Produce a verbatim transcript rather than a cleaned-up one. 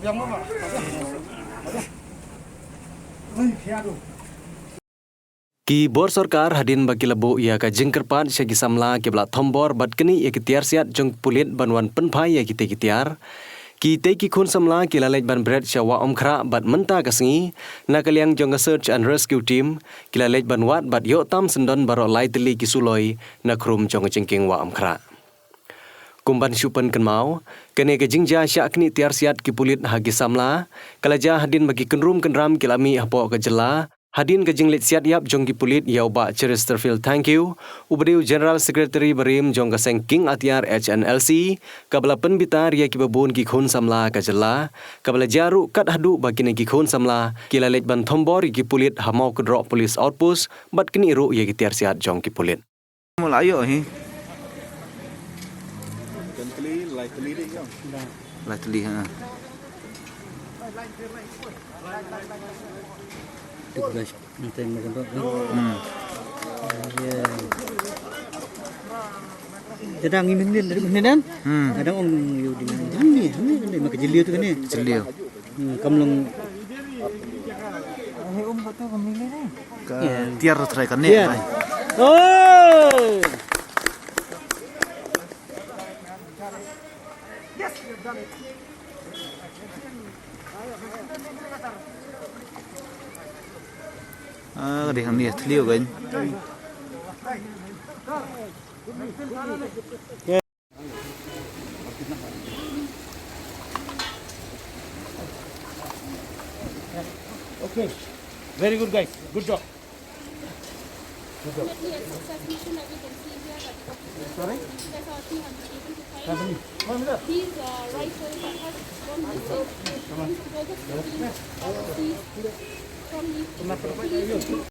Ki bor sorkar hadien ba ki la buh ïa ka jingkyrpad sha ki samla kiba la thombor bad knieh ïa ki tiar siat jong ki pulit ban wan pynphai ïa kitei ki tiar. Kitei ki khun samla ki la leit ban bret sha Wah Umkhrah bad mynta ka sngi, na ka liang jong ka Search and Rescue Team, ki la leit ban wad bad ïoh tam syndon baroh lai tylli ki suloi na khrum jong ka jingkieng Wah Umkhrah. Kum ban shu pynkynmaw, kane ka jingjia shah knieh tiar siat ki pulit ha ki samla, ka la jia hadien ba ki kynrum kynram ki la mih hapoh ka jylla, hadien ka jingleit siat ïap jong ki pulit ïa u Bah Chesterfield Thangkhiew, uba dei u General Secretary barim jong ka seng kieng atiar H N L C, kaba la pynbitar ïa kiba bun ki khun samla ka jylla, kaba la jia ruh kat haduh ba kine ki khun samla, ki la leit ban thombor ïa ki pulit ha Mawkdroh Police Outpost, bad knieh ruh ïa ki tiar siat jong ki pulit. Mo la ïoh hi. Lai tylli, ha. Toothbrush. Nanti makan rot, kan? Hmm. Ya. Kadang ini ni, dari mana, Dan? Hmm. Kadang orang Yahudi ni, ni, ni, ni, makan jeliu tu kan ni? Jeliu. Hmm, kam long. Ka tiar trai ka ne. Tiar. Bai. Oh! Ah, ka dei hangne thliew kan. Okay. Very good, guys. Good job. Good job. Sorry? These, uh, rifles that have gone missing, from these